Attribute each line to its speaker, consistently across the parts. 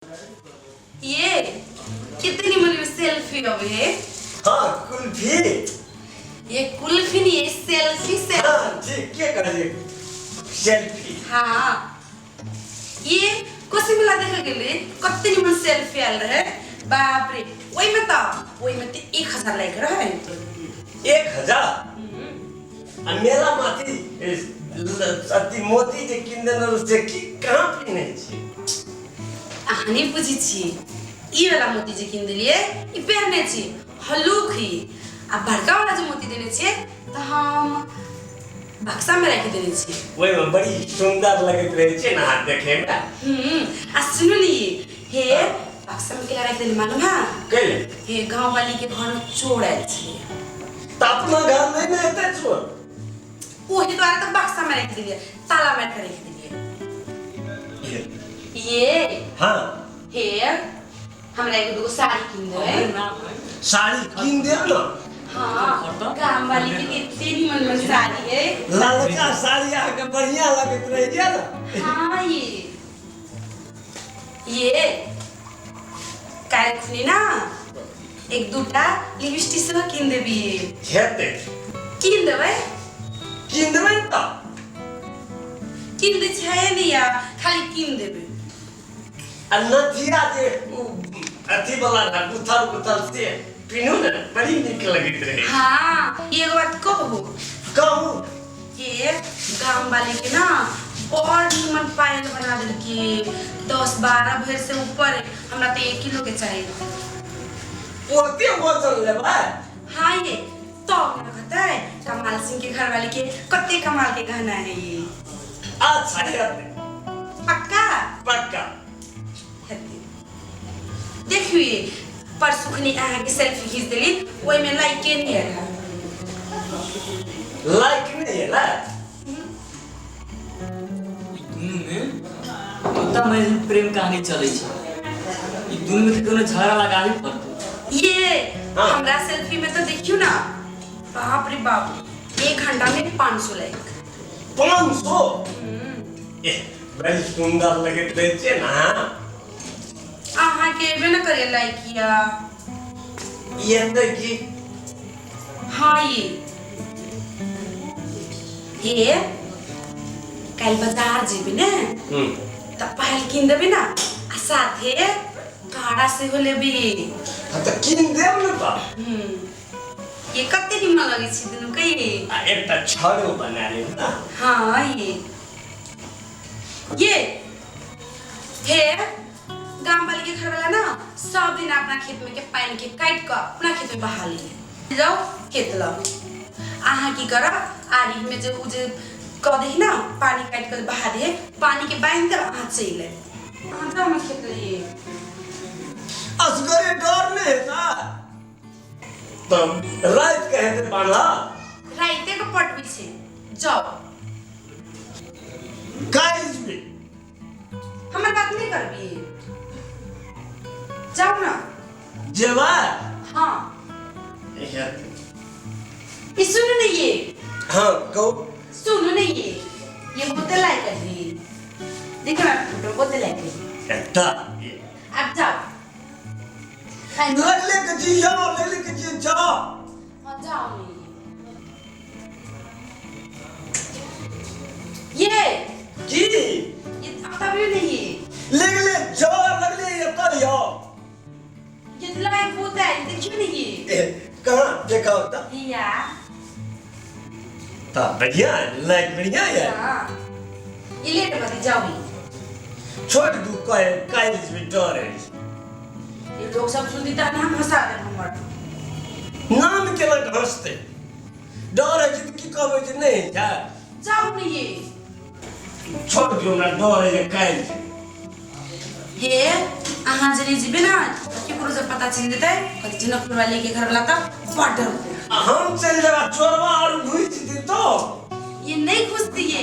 Speaker 1: ये कितनी मन सेल्फी अब है।
Speaker 2: हाँ, कुल्फी।
Speaker 1: ये कुल्फी नहीं, ये सेल्फी सेल्फी।
Speaker 2: हाँ जी, के कहलिए सेल्फी?
Speaker 1: हाँ, ये कोसी मेला देखे गेले, कते निमन सेल्फी आयल रहे, बाप रे। ओहिमे त 1000 लाइक रहे।
Speaker 2: 1000? आ मेला माथि अथी मोती जे कीन देने रहौ से की कहाँ पिन्है छी?
Speaker 1: अहाँ नहि बुझै छी, ई वाला मोती जे कीन देलियै ई पहिरने छी, हल्लुक ही। आ बड़का वाला जे मोती देने छियै तऽ हम बक्सामे राखि देने छियै।
Speaker 2: ओहिमे बड़ी सुन्दर लगैत रहै छै ने हाथ देखैमे।
Speaker 1: आ सुनू ने, हे बक्सामे केला राखि देली मालूम है?
Speaker 2: कैले?
Speaker 1: हे गाँव वाली के घर में चोर आयल छलै।
Speaker 2: तऽ अपना घर नहि ने हेतै चोर।
Speaker 1: ओही दुआरे तऽ बक्सामे राखि देलियै, ताला मारि कऽ राखि देलियै। ये
Speaker 2: हाँ।
Speaker 1: हे हमरा एगो दूगो साड़ी कीन देबै।
Speaker 2: साड़ी कीन देब ने।
Speaker 1: हाँ, गाम वाली के एते निमन निमन साड़ी है।
Speaker 2: ललका साड़ी अहाँके बढ़िया लगैत रहैया ने।
Speaker 1: हाँ, ये काल्हि खुनी ना एक दूटा लिपस्टिक सेहो कीन देबी।
Speaker 2: हेतै।
Speaker 1: कीन देबै।
Speaker 2: कीन देबै ने तऽ।
Speaker 1: कीन दै छै नहि या खाली कीन देबै।
Speaker 2: आ नथिया जे उ अथी वाला रहै, गुथल गुथल, से पिन्हू ने, बड़ी नीक लगैत रहै।
Speaker 1: हाँ, एगो बात कहू?
Speaker 2: कहू।
Speaker 1: ये गाम वाली के ना बड़ निमन पायल बना देलकी, 10-12 भर से ऊपर है। हमरा तो 1 किलो के चाहिए।
Speaker 2: ओते वजन लेबै?
Speaker 1: हाँ, ये तो ना कहता है कमाल सिंह के घर वाले के कत्ते कमाल के गहना है ये।
Speaker 2: अच्छा, हेतै।
Speaker 1: पक्का?
Speaker 2: पक्का।
Speaker 1: हेतै। देखियौ, ये परसू खनी अहाँके सेल्फी खींच देली, ओहिमे लाइके नहि आयल।
Speaker 2: लाइक नहि एलै?
Speaker 3: दुनूमे ओतऽ में प्रेम कहानी चलै छै, ई दुनूमे तऽ कोनो झगड़ा लगाबे पड़तै।
Speaker 1: ये
Speaker 2: हाँ।
Speaker 1: हमरा सेल्फी में तो देखियो ना, बाप रे बाप, 1 घंटा में 500 लाइक।
Speaker 2: 500? एह, बड़ी सुन्दर लगैत रहै छै ने।
Speaker 1: अहाँ के एबे न करे लाइक या।
Speaker 2: ई एतै की?
Speaker 1: हाँ, ये काल्हि बाजार जेबै ने तऽ पायल कीन देबै ने, आ साथे काड़ा सेहो लेबै।
Speaker 2: हाँ, तऽ कीन देब ने तऽ।
Speaker 1: ये कते निमन लगै छै दुनू के ये।
Speaker 2: आ एकटा छड़ो बना लेब ने।
Speaker 1: हाँ, ये हे गाम वाली के घर वाला ना सब दिन अपना खेत में के पानी के काट के अपना खेत में बहा लिए। जाओ खेत लग, अहाँ की करब, आरी में जे उ जे कह दे ना पानी काट के बहा दे, पानी के बांध देब, अहाँ चलि आयब। अहाँ जाओ ना खेत लिए।
Speaker 2: असगरे डर नहि हेतै? तब राति के हेतै बान्हा?
Speaker 1: राइते के पटबै छै, जाओ।
Speaker 2: काल्हि जेबै।
Speaker 1: हमर बात नहीं करबी, जाओ ना।
Speaker 2: जेबै?
Speaker 1: हाँ।
Speaker 2: हेतै।
Speaker 1: ये सुनो ना ये।
Speaker 2: हाँ, कहू।
Speaker 1: सुनो ना, ये बोतल लाइक है, देखो ना फोटो, बोतल लाइक है।
Speaker 2: एता।
Speaker 1: अब जाओ।
Speaker 2: लगले के जी जाओ, लगले के जी जाओ।
Speaker 1: हाँ, जाओ नहीं ये।
Speaker 2: की?
Speaker 1: ये अब भी नहीं।
Speaker 2: लगले जाओ, लगले एता जाओ।
Speaker 1: ये लाइक होता है, देखियो नहीं ये।
Speaker 2: ए, कहाँ देखा होता?
Speaker 1: या।
Speaker 2: ता बढ़िया लाइक, बढ़िया है।
Speaker 1: हाँ, ये लेट मत जाओ भी।
Speaker 2: छोड़ दू, कहे काल्हि भी डर है।
Speaker 1: ये लोग सब सुनती त नाम हंसा दे हमर।
Speaker 2: नाम केना हंसतै? डर है जे की कहबै जे नहि छै।
Speaker 1: जाओ नहीं ये।
Speaker 2: छोड़ दियौ, हमरा डर है जे काल्हि।
Speaker 1: हे अहाँ जे नहि जेबै ना, केकरो जब पता चलि जेतै, कहतै जनकपुर वाली के घर वाला तऽ बड़ डरपोक।
Speaker 2: आ हम चलि जेबै, चोरवा आर घुसि जेतै तो।
Speaker 1: ये नहीं घुसती। ये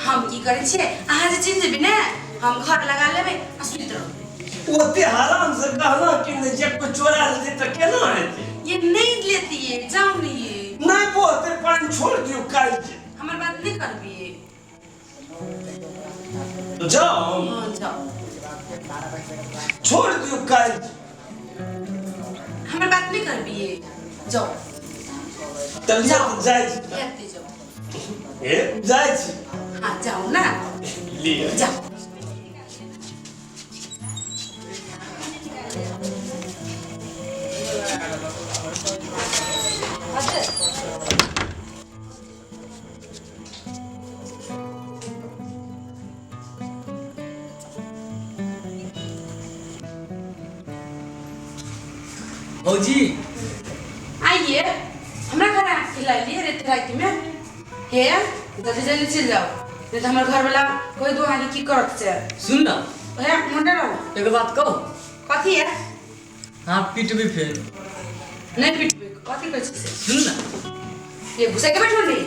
Speaker 1: हम की करै छियै, अहाँ जे चलि जेबै ने, हम घर लगा लेबै आ सुति रहबै।
Speaker 2: ओते हराम से गहना किन दै छै, कोइ चोरा लेतै तऽ केना हेतै?
Speaker 1: ये नहीं लेती ये, जाओ नहीं ये।
Speaker 2: नहि बोहतै पानि, छोड़ दियौ काल्हि जे।
Speaker 1: हमर बात नहीं करबी।
Speaker 2: जाओ हम।
Speaker 1: हाँ, जाओ।
Speaker 2: छोड़ दियो काल्हि।
Speaker 1: हमर बात नहीं करबिए, जाओ।
Speaker 2: चल जाओ, जाइ छी।
Speaker 1: एते जाओ।
Speaker 2: ए जाइ छी।
Speaker 1: हाँ जाओ ना।
Speaker 2: लिअ।
Speaker 1: जाओ।
Speaker 3: भौजी
Speaker 1: आइए, हमरा घर खिलाइए रे राति में। हे जल्दी जल्दी चल जाओ, नहीं तो हमर घर वाला कोई दो आगे की करत से।
Speaker 3: सुन ना।
Speaker 1: हे मुंडा रहो।
Speaker 3: एगो बात कहू।
Speaker 1: कथी है?
Speaker 3: हाँ पिटबी फेर।
Speaker 1: नहीं पिटबी, कथी कहै छी से?
Speaker 3: सुन ना।
Speaker 1: ये घुसा के बैठो नहीं।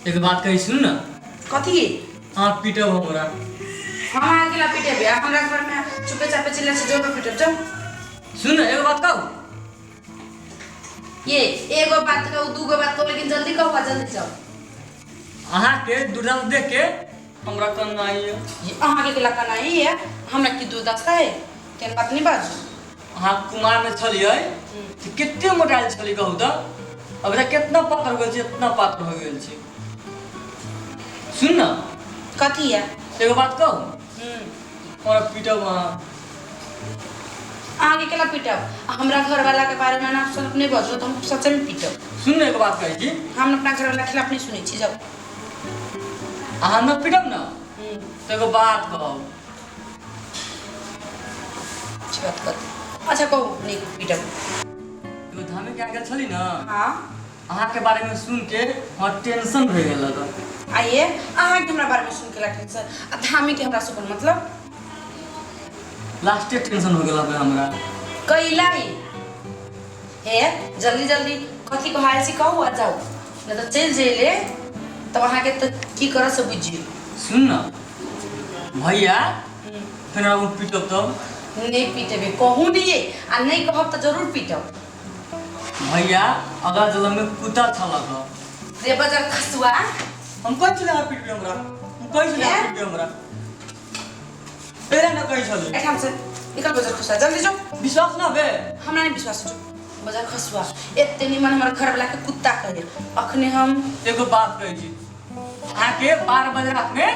Speaker 3: एगो बात कही सुन ना।
Speaker 1: कथी?
Speaker 3: हाँ पिटब हमरा।
Speaker 1: हम आगे ला पिटेबे, हमरा घर में चुपे चापे चिल्ला से जो पिटब जाओ।
Speaker 3: सुन ना एगो बात कहू।
Speaker 1: ये एगो बात कहू दूगो बात कहू, लेकिन जल्दी कहू आ जल्दी जाओ।
Speaker 3: अहाँ के दुर्दशा देख के हमरा कन्ना आई है।
Speaker 1: ये अहाँ के केला कन्ना आई है, हमरा की दुर्दशा है तेन बात नहीं बाजू।
Speaker 3: अहाँ कुमार में छलियै तऽ कते मोटायल छलियै कहू तऽ, अब कितना पातर हो गेल छी, इतना पातर हो गेल छी। सुन ना।
Speaker 1: कथी है?
Speaker 3: एगो बात कहू। हमरा पीटब अहाँ।
Speaker 1: अहाँ के केला पीटब? हमरा घर वाला के बारे में ना सब नहीं बजलो तो हम सच में पीटब।
Speaker 3: सुन ना एगो बात कहै छी।
Speaker 1: हम अपना घर वाला के खिलाफ नहीं सुनै छी, जाओ।
Speaker 3: अहाँ न पीटब ना तो एगो बात कहू।
Speaker 1: अच्छी बात कर। अच्छा कहू, नहीं पीटब।
Speaker 3: एगो धामे के आगे छली ना।
Speaker 1: हाँ।
Speaker 3: अहाँ के बारे में सुन के हमरा टेंशन भए गेल रहत।
Speaker 1: आइए अहाँ के हमरा बारे में सुन के ला टेंशन, आ धामी के हमरा सुन मतलब
Speaker 3: लास्टे टेंशन हो गेल हमरा।
Speaker 1: कैला हे जल्दी जल्दी कथी कहल छी कहू आ जाओ, नहीं तो चल जइले तब अहाँ के तो की करऽ से बुझियो।
Speaker 3: सुन ना भैया, फेर हम पीटब तब।
Speaker 1: नहीं पीटेबे कहू नहीं, आ नहीं कहब तो जरूर पीटब।
Speaker 3: भैया अगला जन्म में कुत्ता छलक
Speaker 1: रे बजर खसुआ।
Speaker 3: हम कहै छलियै अहाँ पीटबे हमरा, हम कहै छलियै अहाँ पीटबे हमरा, पहले ना कहै छलियै।
Speaker 1: एठाम से निकल बजर खसुआ, जल्दी जाओ।
Speaker 3: विश्वास ना बे?
Speaker 1: हमरा नहीं विश्वास हो। बजर खसुआ एते निमन हमर घर वाला के कुत्ता कहे। अखने हम
Speaker 3: एगो बात कहै छी, अहाँ के 12 बजे रात में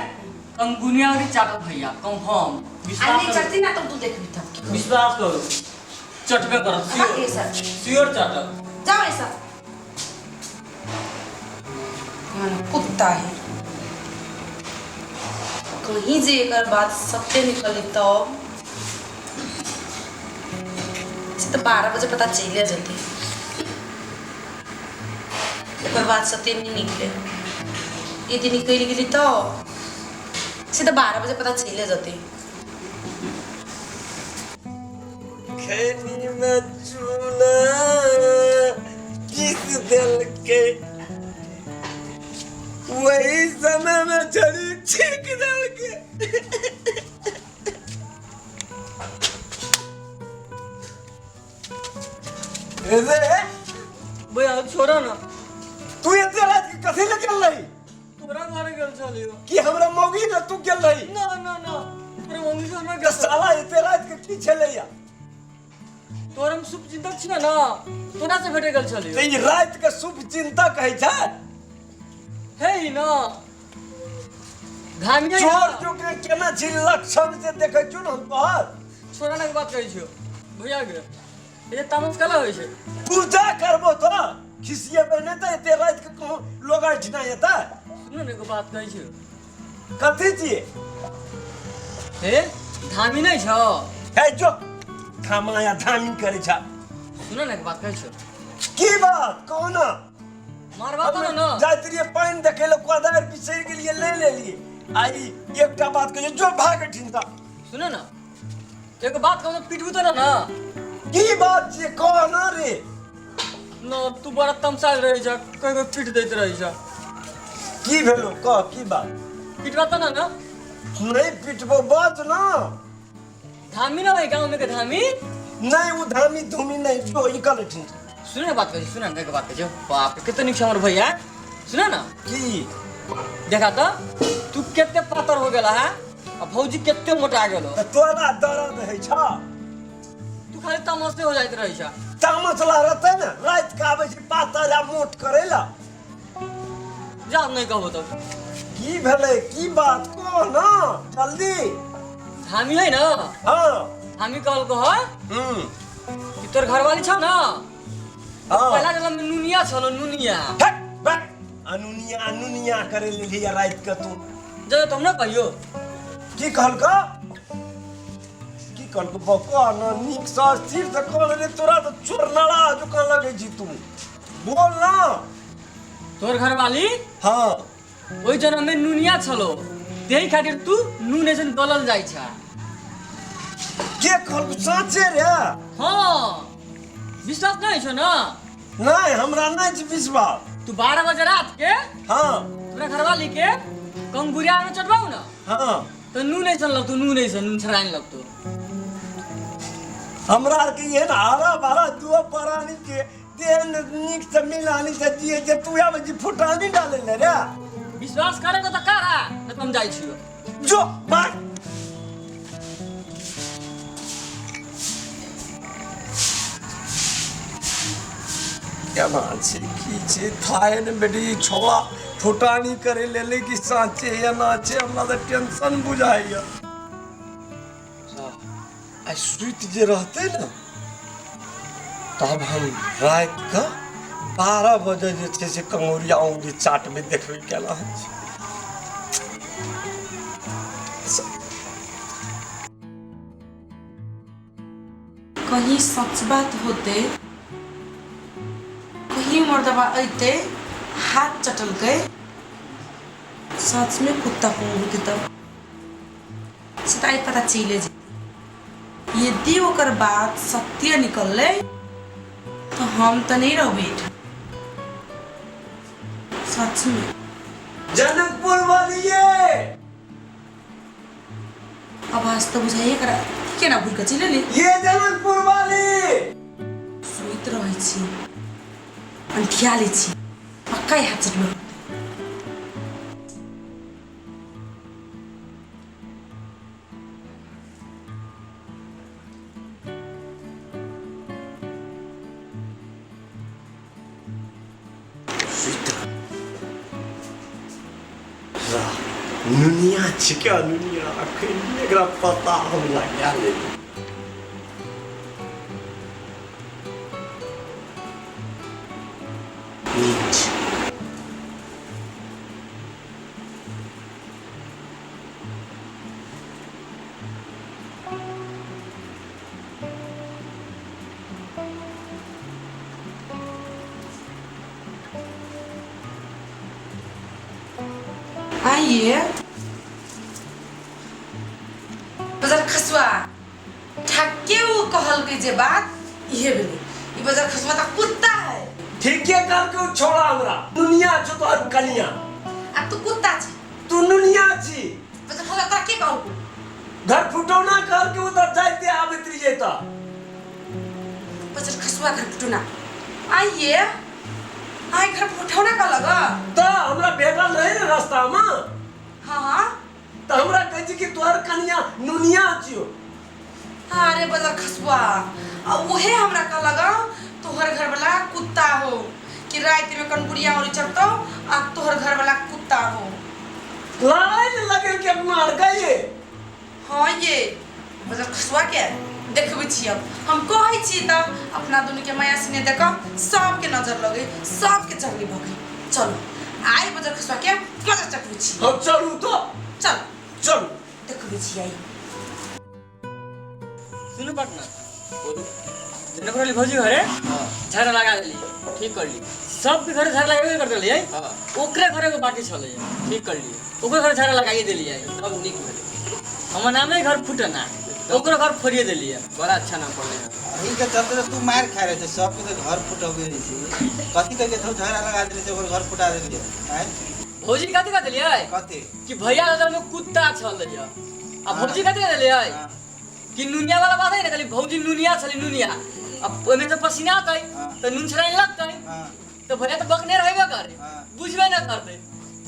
Speaker 3: कंगुनिया और चाटत भैया कंफर्म।
Speaker 1: विश्वास नहीं चलती ना तो तू देखबी तब।
Speaker 3: विश्वास करू चटबे करत।
Speaker 1: सियोर सर,
Speaker 3: सियोर चटत।
Speaker 1: जाओ ऐसा मन कुत्ता है कहीं जे एकर बात सत्य निकली तो तो 12 बजे पता चले जल्दी। एकर बात सत्य नहीं निकले, यदि निकल गेली तो सीधा 12 बजे पता चले जते।
Speaker 2: खैनी में चूना किस दिल के वही समय में चली छीक दल के।
Speaker 3: भैया छोड़ा ना।
Speaker 2: तू एते रात के कथी ले गेल रही?
Speaker 3: तोरा घरे गेल छलियो।
Speaker 2: कि हमरा मौगी ना तू गेल रही?
Speaker 3: ना ना ना तोरा मौगी से हमरा गेल।
Speaker 2: साला एते रात के की छलैया?
Speaker 3: तोरा हम शुभ चिंतक छी ना, तोरा से भेटे गेल छलियो।
Speaker 2: त ई रात के शुभ चिंतक है छै?
Speaker 3: हे ही ना घामिया
Speaker 2: चोर जो के केना छी लक्षण से देखै छु न हम तोहर।
Speaker 3: छोरा ना के बात कहै छियो भैया के, ये तामस कला होय छै।
Speaker 2: पूजा करबो तो खिसिएबै नहि तऽ एते रात के कहूँ लोग अठिना एतै।
Speaker 3: सुन ने एगो बात कहै छियो।
Speaker 2: कथी छियै?
Speaker 3: हे धामी नहि छौ?
Speaker 2: हे जो धामा या धामी करै छ।
Speaker 3: सुन ने एगो बात कहै छियो।
Speaker 2: की बात कहू ना।
Speaker 3: मारबा तो ना।
Speaker 2: जाइत रहियै पानि देखै लए, कोदारि बिसरि गेलियै ले लेलियै। आ ई एकटा बात कहै जो भाग अठिन तऽ।
Speaker 3: सुन ना एगो बात कहू तऽ पिटबू तो ना ना।
Speaker 2: की बात छियै कह ना रे।
Speaker 3: न तू बड़ा तमसायल रहै छ, कहियो पीट दैत रहै छ।
Speaker 2: की भेलो कह की बात?
Speaker 3: पिटबा तो ना ना।
Speaker 2: नहीं पिटबो बाज ना।
Speaker 3: धामी ना है गाँव में के धामी?
Speaker 2: नहीं वो धामी धूमी नहीं जो निकल ठीक।
Speaker 3: सुन ना बात कही, सुन ना एक बात कही। बाप रे कितने निक हमर भैया। सुन ना
Speaker 2: की
Speaker 3: देखा तो तू कितने पातर हो गेला है। आ भौजी कते मोटा गेलो।
Speaker 2: तऽ तोरा दर्द होइ छौ।
Speaker 3: तू खाली तामसे हो जाइत रहै छ।
Speaker 2: तामस ला रहतै ने, राति के आबै छी पातर आ मोट करै ला।
Speaker 3: जा नहीं कहबो तब।
Speaker 2: की भेलै, की बात, कह ना जल्दी।
Speaker 3: हामी है ना?
Speaker 2: हाँ।
Speaker 3: हामी कहलको है कि तोर घरवाली छ ना?
Speaker 2: हाँ।
Speaker 3: पहला जन्म में नुनिया छलो, नुनिया।
Speaker 2: हट, बैठ। अनुनिया अनुनिया करे लेली राति के तू।
Speaker 3: जब तुम ना कहियो।
Speaker 2: की कहलको? की कहलको बकवा ना नीक सँ स्थिर से कहल रे, तोरा तऽ चोर नाला जकाँ लगै छी तू। बोल ना।
Speaker 3: तोर घरवाली?
Speaker 2: हाँ।
Speaker 3: ओहि जन्म में नुनिया छलो, त्यही खातिर तू नून ऐसन गलल जाइ छ।
Speaker 2: के कहलको साँचे रे?
Speaker 3: हाँ। विश्वास नहीं छो ना?
Speaker 2: नहीं, हमरा नहीं छै विश्वास।
Speaker 3: तू 12 बजे रात के?
Speaker 2: हाँ।
Speaker 3: तोरा घरवाली के कंगुरिया में चटबाऊ ना?
Speaker 2: हाँ।
Speaker 3: तो नून ऐसन लगतो, नून ऐसन, नून छड़ाइन लगतो।
Speaker 2: हमरा आर के एहन हरा भरा दुआ परानी के देह नीक से मिलानी से दिए जे तू आबै छी फुटानी डाले ले रे।
Speaker 3: विश्वास करे तो करा, नहीं तो हम जाइ छियो।
Speaker 2: जो भाग। केना छै की छै थाहे ने बेटी, छोड़ा फुटानी करे लेले कि साँचे या ना छै, हमरा तऽ टेंशन बुझाइया। आ सुति जे रहतै ने तब हम राति के 12 बजे जे छै से कंगुरिया उंगली चाटमे देखबै केना होइ छै।
Speaker 1: कहीं सच बात होते, कहीं मर्दबा अइते हाथ चटलकै, सच में कुत्ता होते तब से तो पता चले जेतै। यदि ओकर बात सत्य निकललै तो हम तो नहीं रहबै सच में।
Speaker 2: जनकपुर वाली
Speaker 1: आवाज तो बुझाइए करा केना भूल के चलि एली।
Speaker 2: ये जनकपुर वाली
Speaker 1: सुति रहै छी, अंठिया लै छी, पक्का हाथ चटबै।
Speaker 2: नुनिया छिकै नुनिया, अखन एकरा पता हम लगा लेबै।
Speaker 1: आइए बजार खसुआ ठक्के वो कहलकै जे बात इहे भेलै। ई बजार खसुआ त कुत्ता है।
Speaker 2: ठीके कहलकै छोड़ा हमरा, नुनिया छौ तोहर कनिया।
Speaker 1: आ तू कुत्ता छी।
Speaker 2: तू नुनिया छी।
Speaker 1: बजार खसुआ तोरा के कहू?
Speaker 2: घर फुटौना कहलकै उधर जाइते आबैत रहियै त।
Speaker 1: बजार खसुआ घर फुटौना। आइए आइ घर फुटौना कहलक?
Speaker 2: त हमरा भेटल रहे ने रास्ता में।
Speaker 1: हाँ हाँ।
Speaker 2: त हमरा कहै छै कि तोहर कनिया नुनिया छियौ।
Speaker 1: अरे बजार खसुआ, आ उहे हमरा कहलक तोहर घरवाला कुत्ता हो कि राति में कनगुरिया और चढ़तौ आ तोहर घरवाला कुत्ता हो।
Speaker 2: लड़ाई ने लगल के मार गए।
Speaker 1: हाँ ये बजार खसुआ के देखबै छी अब हम कहै छी त अपना दुनू के माया सिने देख सबके नजर लगे, सबके चगली भऽ गेल। चलू आइ बजार खसुआ के मजा चखबै छी।
Speaker 2: हम चलू तो
Speaker 1: चल
Speaker 2: चलू
Speaker 1: देखबै छी आइ।
Speaker 3: सुनू पटना, बोलू। जनकपुर वाली भौजी घरे झाड़ा लगा देली, ठीक कर ली। सबके घरे झाड़ा लगाबे कर देलियै। ओकरे घरे एगो बाकी छलै, ठीक कर ली। ओकरे घरे झाड़ा लगाइए देलियै,
Speaker 4: तब नीक भेलै।
Speaker 3: हमर नामे घर फुटना, ओकरो घर फोड़िए देलियै।
Speaker 4: बड़ा अच्छा नाम पड़लै।
Speaker 5: एही के चलते तो तू मार खा रहे थे, सबके तो घर फुटबे रहे छै। कथी कह के थो झगड़ा लगा देले छै, ओकर घर फुटा देलियै। आँय
Speaker 3: भौजी कथी कह देलियै?
Speaker 5: कथी?
Speaker 3: कि भैया नजर में कुत्ता छलै। आ भौजी कथी कह देलियै? कि नुनिया वाला बात है ना, खाली भौजी नुनिया छलै नुनिया। अब ओहिमे तो पसीना आतै त नून छड़ाइन लगतै, तो भैया तो बकने रहबे करे, बुझबे ना करतै।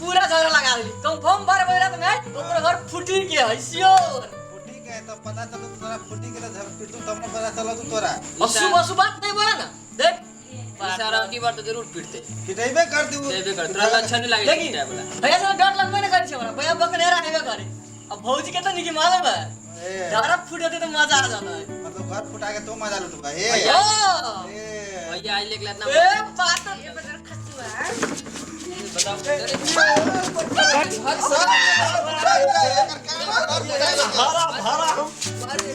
Speaker 3: पूरा झगड़ा लगा देली कंफर्म 12 बजे रात में ओकर घर फूटी के है श्योर।
Speaker 5: फूटी के तब पता चलो तोरा फूटी के झगड़ा पिटू तब ना पता चलो तू तोरा।
Speaker 3: अशुभ अशुभ बात नहीं बोला ना देख।
Speaker 4: सारा की बार तो जरूर पीटते।
Speaker 5: पिटेबे कर दू।
Speaker 4: देबे कर तोरा अच्छा नहीं लागे
Speaker 3: देखी
Speaker 4: पीटे वाला।
Speaker 3: भैया से डर लगबे ना करै छै हमरा, भैया बकनेरा हेबे करे। अब भौजी के तो निकी मालूम है झगड़ा फूट जाते तो मजा आ जाता है।
Speaker 5: मतलब घर फुटा के तो मजा लुटबा ए। ए
Speaker 4: भैया आई लेके इतना
Speaker 3: ए बात
Speaker 1: ए बदर खसुआ
Speaker 4: बताओ।
Speaker 5: सब एकर काम घर फुटाए।
Speaker 2: हरा भरा हम।